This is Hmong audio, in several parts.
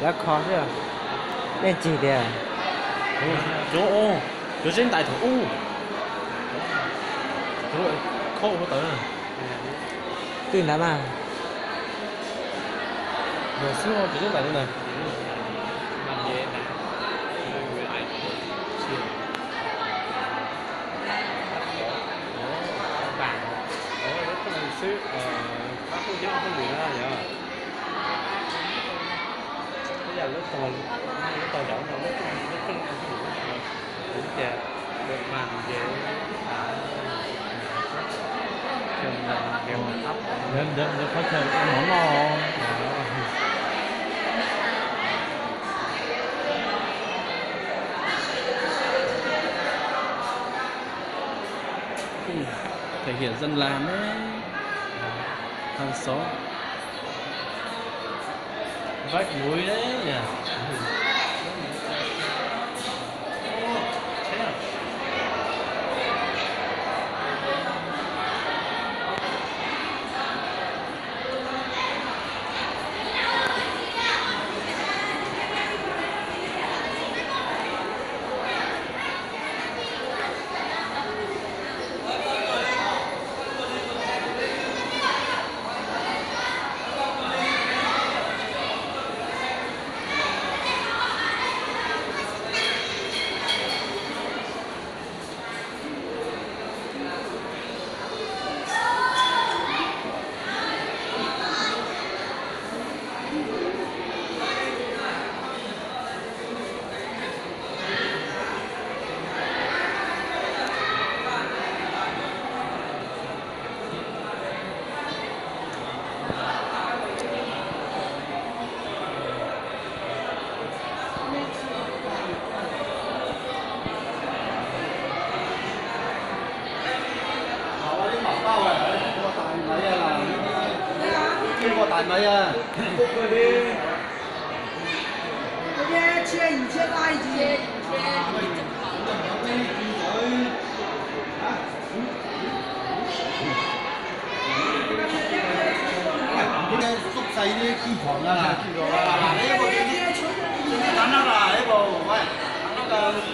Cov kho xwb, nej tsis tias. Cov, cov zeb ntais thaum ub, kho ua tawv. Twb ntawd mas. Xwb cov zeb ntais ntawd. Ntawd qhov chaw ua mov noj. Thể hiện dân làm đấy. Hàng xóm. Vách núi đấy nhỉ.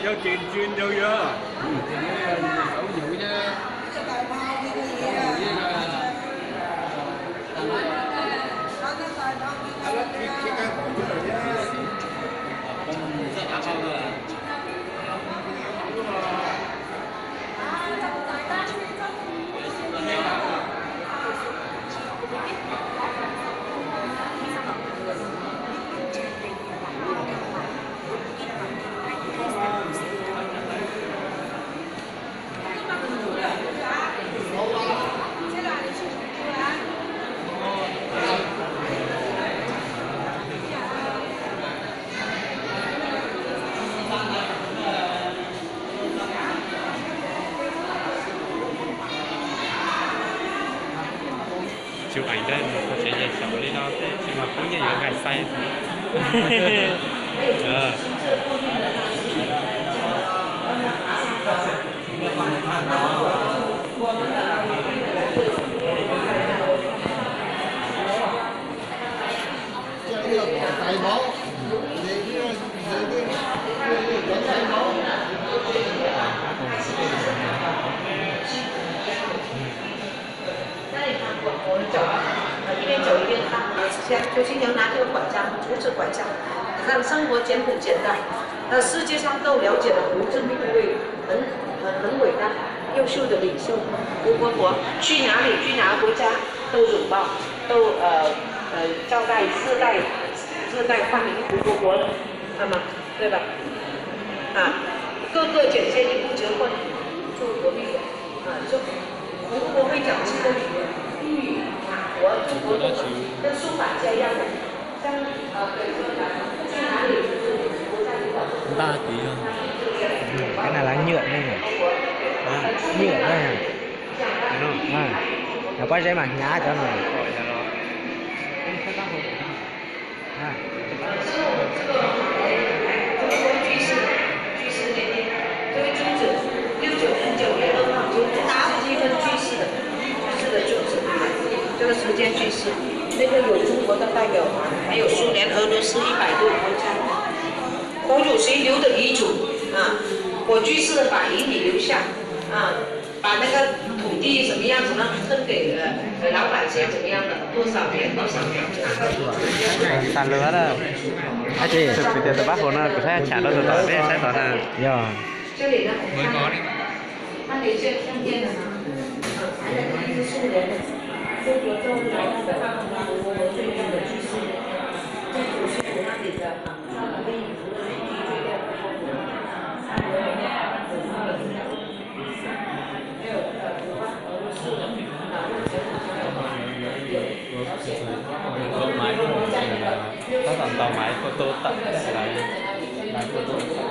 Yog tseem tsw nraug yog. Chụp ảnh đây, tsev neeg xav li no thiab tsis mas poob nyiaj yuav nqaij xais.家里看过，我们走啊，呃，一边走一边看。呃，就经常拿这个拐杖阻止拐杖，让生活简朴简单。那世界上都了解的胡志明一位很，很，很伟大、优秀的领袖，胡伯伯，去哪里，去哪个国家都拥抱，都，呃，呃，招待，热带，热带欢迎胡伯伯，那么，对吧？啊，个个捡现一步结婚，祝福。 啊，中国会讲七个语言，英语、法国、中国中文，跟书法家一样的。Ntag kwv yog. Cái này là nhựa đây nhỉ? Nhựa đây hả? À, nó có giấy mà nhá cho nó. 一九年九月二号，就是一份巨势的，巨势的终止。个时间去世，那个有中国的代表团，还有苏联、俄罗斯一百多个国家，毛主席留的遗嘱啊，我居士把遗体留下啊，把那个土地怎么样怎么样分给呃呃老百姓怎么样的，多少年多少年，那个遗嘱。Xa lus na. Tus kwv tij tus pab hauv no kuv saib tsham rau tus tom nej saib tod na. Yog. 这里呢，我们看，他留下相片的呢，啊，还有一个是苏联的，中国周恩来他的爸爸妈妈，中国最大的居士，在九十五那里的，啊，他们被捕了，被追掉。Tab tom ntaus maiv photo tawm, maiv photo tawm.